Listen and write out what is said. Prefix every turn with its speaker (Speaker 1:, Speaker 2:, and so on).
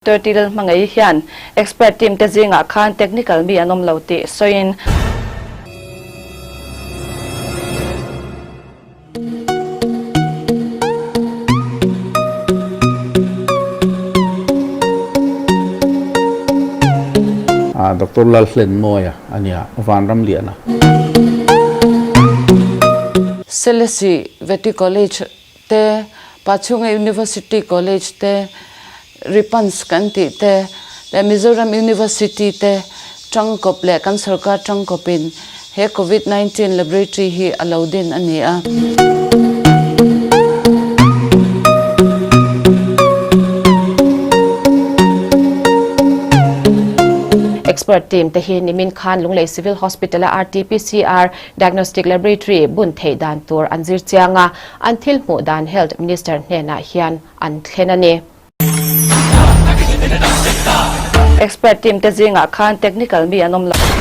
Speaker 1: Turtle hmangaih hian expert team te zingah khan technical mi an awm lo tih sawiin.
Speaker 2: Doctor Lalhlenmawia a nia, Vanramliana.
Speaker 3: Selesih Vety College te, Pachhunga University College te, Ripans kan tih te leh Mizoram University te tangkawp leh kan sorkar tangkawpin he Covid 19 Laboratory hi a lo din a ni a.
Speaker 4: Expert team te hi nimin khan Lunglei Civil Hospital-a RT-PCR Diagnostic Laboratory bun theih dan tur an zir chiang a, An thil hmuh dan Health Minister hnenah hian an thlen a ni.
Speaker 1: Expert team te zingah khan technical mi an awm lo.